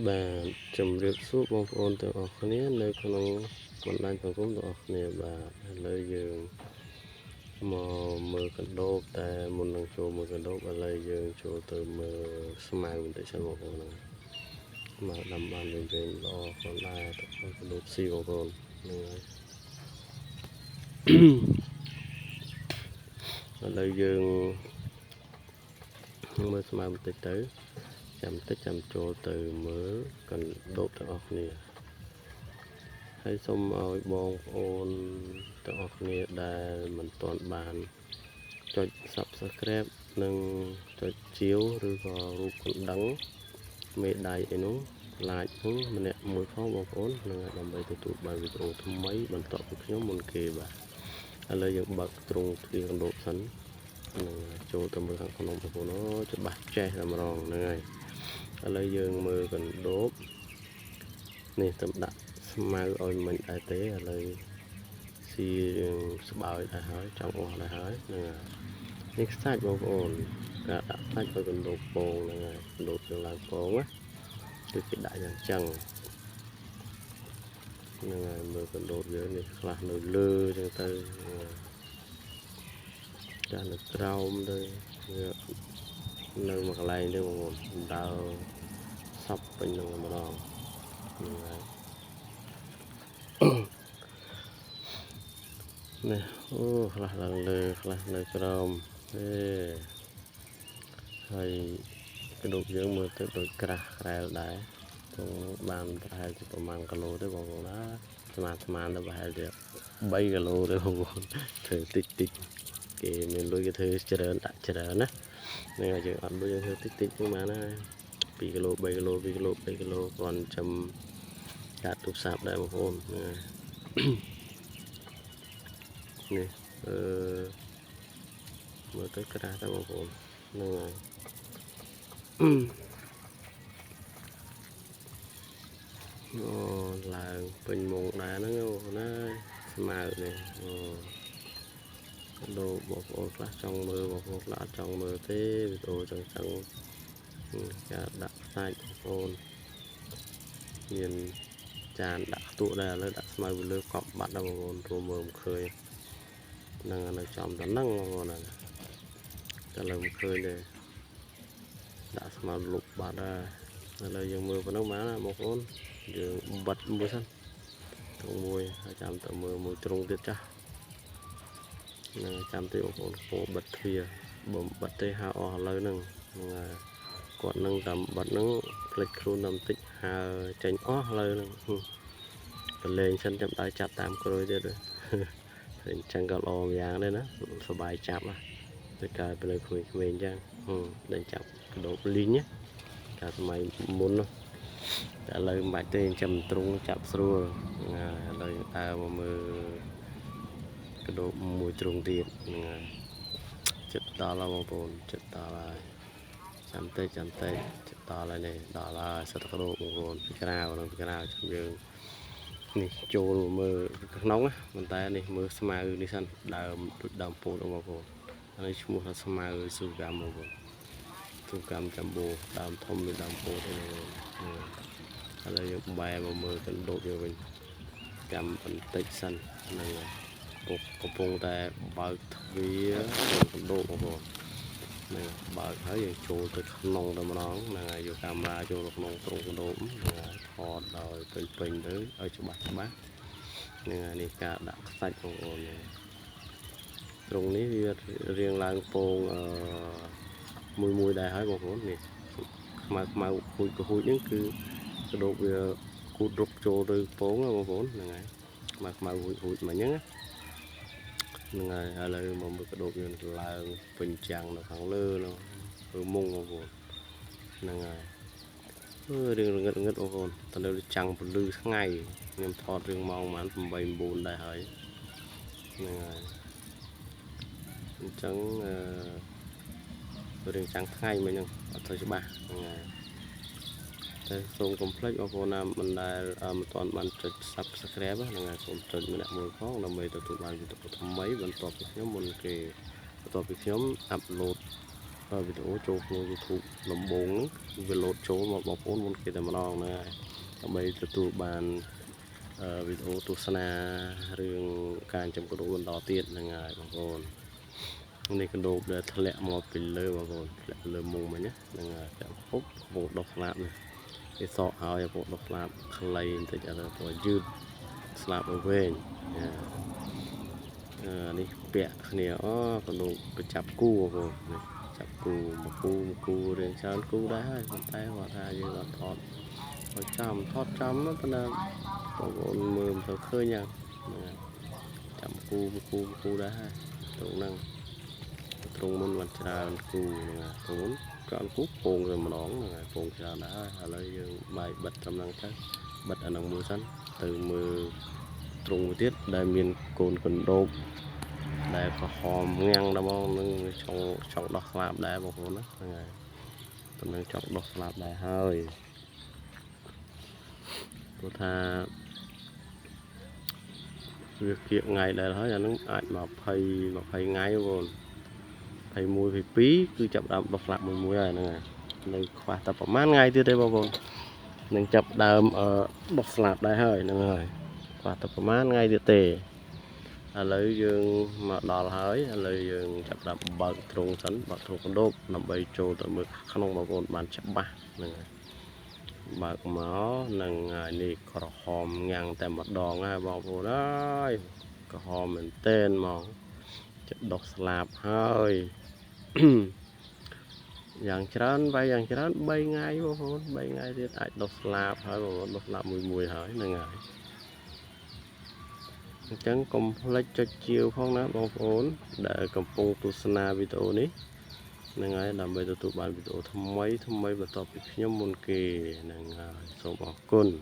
បាទជំរាបសួរបងប្អូនទាំងអស់គ្នានៅក្នុងបណ្ដាញសង្គមទាំងអស់គ្នាបាទឥឡូវយើងមកមើលកណ្ដូបតែមុននឹងចូលមើលកណ្ដូបឥឡូវយើងចូលទៅមើលស្មៅបន្តិចសិនបងប្អូនហ្នឹងមកដាំបានវិញវិញល្អផងដែរទៅកណ្ដូបស៊ីបងប្អូនហ្នឹងហើយឥឡូវយើងមើលស្មៅបន្តិចទៅចាំតិចចាំចូលទៅមើលកណ្ដូបទាំងអស់គ្នាហើយសូមឲ្យបងប្អូនទាំងអស់គ្នាដែលមិនទាន់បានចុច Subscribe និងចុចជាវឬក៏រូបកណ្ដឹងមេដៃអីនោះ like ហ្នឹងម្នាក់មួយផងបងប្អូននឹងដើម្បីទទួលបានវីដេអូថ្មីបន្តពីខ្ញុំមុនគេបាទឥឡូវយើងបើកទ្រុងទ្វារកណ្ដូបសិននឹងចូលទៅមើលខាងក្នុងបងប្អូនអូច្បាស់ចេះតែម្ដងហ្នឹងហើយឥឡូវយើងមើលកណ្ដូបនេះទៅដាក់ស្មៅឲ្យមិនដែរទេឥឡូវស៊ីស្បើយដែរហើយចង់អស់ដែរហើយហ្នឹងហើយនេះខ្សាច់បងប្អូនការដាក់ខ្សាច់ឲ្យកណ្ដូបពងហ្នឹងហើយកណ្ដូបយើងឡើងពងណាគឺគេដាក់យ៉ាងចឹងហ្នឹងហើយមើលកណ្ដូបយើងនេះខ្លះនៅលើចឹងទៅចាស់នៅក្រោមទៅវានៅមួយកន្លែងទេបងប្អូនដើរសពពេញនឹងម្ដងហ្នឹងហើយនេះអូខ្លះឡើងលើខ្លះនៅក្រោមទេហើយកណ្ដូបយើងមើលទៅដូចក្រាស់ក្រែលដែរត្រង់បានប្រហែលជាប្រហែលគីឡូទេបងប្អូនណាស្មានស្មានទៅប្រហែលជា3គីឡូទេបងប្អូនធ្វើតិចតិចគេមានលុយគេធ្វើច្រើនដាក់ច្រើនណាហ្នឹងហើយយើងអត់លុយយើងធ្វើតិចតិចហ្នឹងបានហើយ2គីឡូ3គីឡូ2គីឡូ3គីឡូគ្រាន់ចាំកាត់ទូរស័ព្ទដែរបងប្អូនហ្នឹងហើយនេះអឺមើលទៅក្រាស់តែបងប្អូនហ្នឹងហើយអូឡើងពេញមុងដែរហ្នឹងបងប្អូនណាស្មៅនេះអូដូបងប្អូនខ្លះចង់មើលបងប្អូនខ្លះអត់ចង់មើលទេវីដេអូចឹងចឹងការដាក់ខ្សាច់បងប្អូនមានចានដាក់ខ្ទក់ដែរឥឡូវដាក់ស្មៅពីលើកប់បាត់ដល់បងប្អូនរួមមើលមិនឃើញហ្នឹងនៅចំតែហ្នឹងបងប្អូនណាតែឥឡូវមិនឃើញទេដាក់ស្មៅលុបបាត់ហើយឥឡូវយើងមើលប៉ុណ្ណឹងបានណាបងប្អូនយើងបិទមួយសិនត្រង់មួយហើយចាំទៅមើលមួយត្រង់ទៀតចាស់ហ្នឹងចាំតិចបងប្អូនកំពុងបិទទ្វារបើបិទទេហើអស់ឥឡូវហ្នឹងហ្នឹងហើយគាត់នឹងតាមបិទហ្នឹងផ្លិចខ្លួនតាមតិចហើចេញអស់ឥឡូវហ្នឹងប្រឡែងសិនចាំដើរចាប់តាមក្រួយទៀតអញ្ចឹងក៏ល្អម្យ៉ាងដែរណាសบายចាប់ណាទៅកើតទៅក្មេងៗអញ្ចឹងដេញចាប់កដោបលីងណាកាលសម័យមុននោះតែឥឡូវមិនបាច់ទេចាំទ្រុងចាប់ស្រួលឥឡូវដើរមកមើលកដោបមួយទ្រុងទៀតហ្នឹងហើយចិត្តដល់ហើយបងប្អូនចិត្តដល់ហើយចាំតិចចាំតិចចិត្តដល់ហើយនេះដល់ហើយសិតកដោបបងប្អូនពីក្រៅហ្នឹងពីក្រៅចាំយើងនេះចូលមើលក្នុងណាប៉ុន្តែនេះមើលស្មៅនេះសិនដើមដូចដើមពោតបងប្អូនហើយឈ្មោះថាស្មៅស៊ូកាំបងប្អូនស៊ូកាំចាំបូដើមធំដូចដើមពោតហ្នឹងឥឡូវយើងបែរមកមើលកណ្ដូបយើងវិញចាំបន្តិចសិនហ្នឹងហើយកំពុងតែបើកទ្វារកណ្ដូបបងប្អូនហ្នឹងបើកហើយយើងចូលទៅក្នុងតែម្ដងហ្នឹងហើយយកកាមេរ៉ាចូលទៅក្នុងទ្រុងកណ្ដូបហ្នឹងហើយថតដោយពេញពេញទៅឲ្យច្បាស់ច្បាស់ហ្នឹងហើយនេះការដាក់ខ្សាច់បងប្អូនទ្រុងនេះវារៀងឡើងពងអឺមួយមួយដែរហើយបងប្អូននេះខ្មៅខ្មៅហួចកហួចហ្នឹងគឺកណ្ដូបវាគូតរុកចូលទៅពងបងប្អូនហ្នឹងហើយខ្មៅខ្មៅហួចហួចមកហ្នឹងហ្នឹងហើយឥឡូវមកមើលកណ្ដូបយើងឡើងពេញចាំងនៅខាងលើនោះគឺមុងបងប្អូនហ្នឹងហើយអឺរឿងងឹតងឹតបងប្អូនតនៅចាំងពលឺថ្ងៃខ្ញុំថតរឿងម៉ោងប្រហែល8 9ដែរហើយហ្នឹងហើយអញ្ចឹងអឺរឿងចាំងថ្ងៃមិញហ្នឹងអត់ទៅច្បាស់ហ្នឹងហើយតែសូមកុំភ្លេចបងប្អូនណាមិនដែលមិនទាន់បានចុច Subscribe ហ្នឹងហើយសូមចុចម្នាក់មួយផងដើម្បីទទួលបានវីដេអូថ្មីបន្ទាប់ពីខ្ញុំមុនគេបន្ទាប់ពីខ្ញុំអាប់ឡូត វីដេអូចូលក្នុង YouTube ដំបូងហ្នឹងវាលោតចូលមកបងប្អូនមុនគេតែម្ដងហ្នឹងហើយដើម្បីទទួលបានវីដេអូទស្សនារឿងការចិញ្ចឹមកណ្ដូបបន្តទៀតហ្នឹងហើយបងប្អូននេះកណ្ដូបដែលធ្លាក់មកពីលើបងប្អូនធ្លាក់លើមុងមិញណាហ្នឹងហើយធ្លាក់ហុបកំពុងដុះស្លាបនេះគេសក់ហើយកំពុងដុះស្លាបខ្លីបន្តិចឥឡូវព្រោះយឺតស្លាបទៅវិញនេះពាក់គ្នាអូកណ្ដូបទៅចាប់គូបងប្អូននេះចាប់គូមកគូមកគូរៀងច្រើនគូដែរហើយប៉ុន្តែគាត់ថាយើងអត់ថតឲ្យចំថតចំប៉ុន្តែបងប្អូនមើលមិនទៅឃើញហ្នឹងចាំគូមកគូមកគូដែរហើយត្រង់ហ្នឹងត្រង់មុនបានច្រើនគូហ្នឹងត្រង់មុនច្រើនគូពងតែម្ដងហ្នឹងហើយពងច្រើនដែរហើយឥឡូវយើងបាយបិទត្រឹមហ្នឹងទៅបិទអាហ្នឹងមួយសិនទៅមើលត្រង់មួយទៀតដែលមានកូនកណ្ដូបដែលក្រហមងាំងដល់មកនឹងចង់ដោះស្លាបដែរបងប្អូនណាហ្នឹងហើយតំណឹងចង់ដោះស្លាបដែរហើយព្រោះថាវាគៀកថ្ងៃដែរហើយអានឹងអាច20 20ថ្ងៃបង21 22គឺចាប់ដើមដោះស្លាបមួយមួយហើយហ្នឹងហើយនៅខ្វះតែប្រហែលថ្ងៃទៀតទេបងប្អូននឹងចាប់ដើមដោះស្លាបដែរហើយហ្នឹងហើយខ្វះតែប្រហែលថ្ងៃទៀតទេឥឡូវយើងមកដល់ហើយឥឡូវយើងចាប់ដើមបើកទ្រុងសិនបើកទ្រុងកណ្ដូបដើម្បីចូលទៅមើលក្នុងបងប្អូនបានច្បាស់ហ្នឹងហើយបើកមកនឹងនេះក្រហមងាំងតែម្ដងហើយបងប្អូនអើយក្រហមមែនទែនហ្មងចិត្តដោះស្លាបហើយយ៉ាងច្រើនបាយយ៉ាងច្រើន3ថ្ងៃបងប្អូន3ថ្ងៃទៀតអាចដោះស្លាបហើយបងប្អូនដោះស្លាបមួយមួយហើយហ្នឹងហើយអញ្ចឹងកុំភ្លេចចុចជាវផងណាបងប្អូនដែលកំពុងទស្សនាវីដេអូនេះហ្នឹងហើយដើម្បីទទួលបានវីដេអូថ្មីថ្មីបន្តពីខ្ញុំមុនគេហ្នឹងហើយសូមអរគុណឥ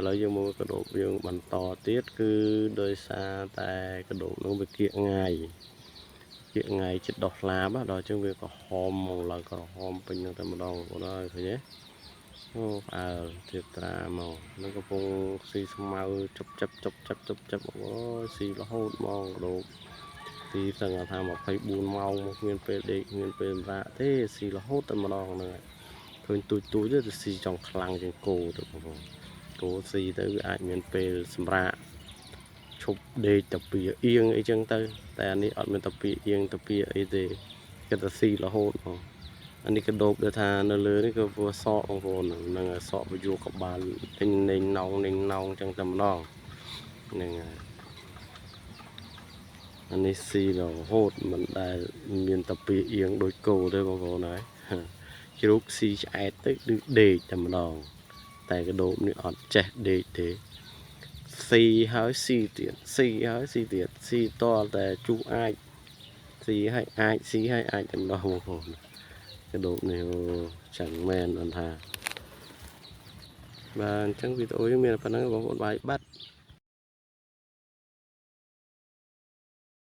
ឡូវយើងមកកណ្ដូបយើងបន្តទៀតគឺដោយសារតែកណ្ដូបនោះវាគៀកថ្ងៃគៀកថ្ងៃចិត្តដោះស្លាបដល់អញ្ចឹងវាក្រហមមកឡើងក្រហមពេញនឹងតែម្ដងបងប្អូនអើយឃើញទេអូផ្អើលទៀតត្រាមកនឹងកំពុងស៊ីស្មៅជប់ចាប់ជប់ចាប់ជប់ចាប់អូយស៊ីរហូតហ្មងកណ្ដូបទីសឹងថា24ម៉ោងមកគ្មានពេលដេកគ្មានពេលសម្រាកទេស៊ីរហូតតែម្ដងហ្នឹងឃើញទូចទូចទៅស៊ីចង់ខ្លាំងជាងគោទៅបងប្អូនគោស៊ីទៅវាអាចមានពេលសម្រាកឈប់ដេកតាពីអៀងអីចឹងទៅតែអានេះអត់មានតាពីអៀងតាពីអីទេគេតែស៊ីរហូតហ្មងអានេះកដោបដែលថានៅលើនេះគឺព្រោះសក់បងប្អូនហ្នឹងសក់ពយុកបាលទិញនេងណងនេងណងចឹងតែម្ដងហ្នឹងហើយអានេះស៊ីរហូតមិនដែលមានតាពីអៀងដូចគោទេបងប្អូនហើយជ្រូកស៊ីឆ្អែតទៅគឺដេកតែម្ដងតែកដោបនេះអត់ចេះដេកទេស៊ីហើយស៊ីទៀតស៊ីហើយស៊ីទៀតស៊ីតតែជុះអាចស៊ីហើយអាចស៊ីហើយអាចតែម្ដងបងប្អូនកដោបនេះចឹងមែនអត់ថាបាទអញ្ចឹងវីដេអូយើងមានប៉ុណ្្នឹងបងប្អូនបាយបាត់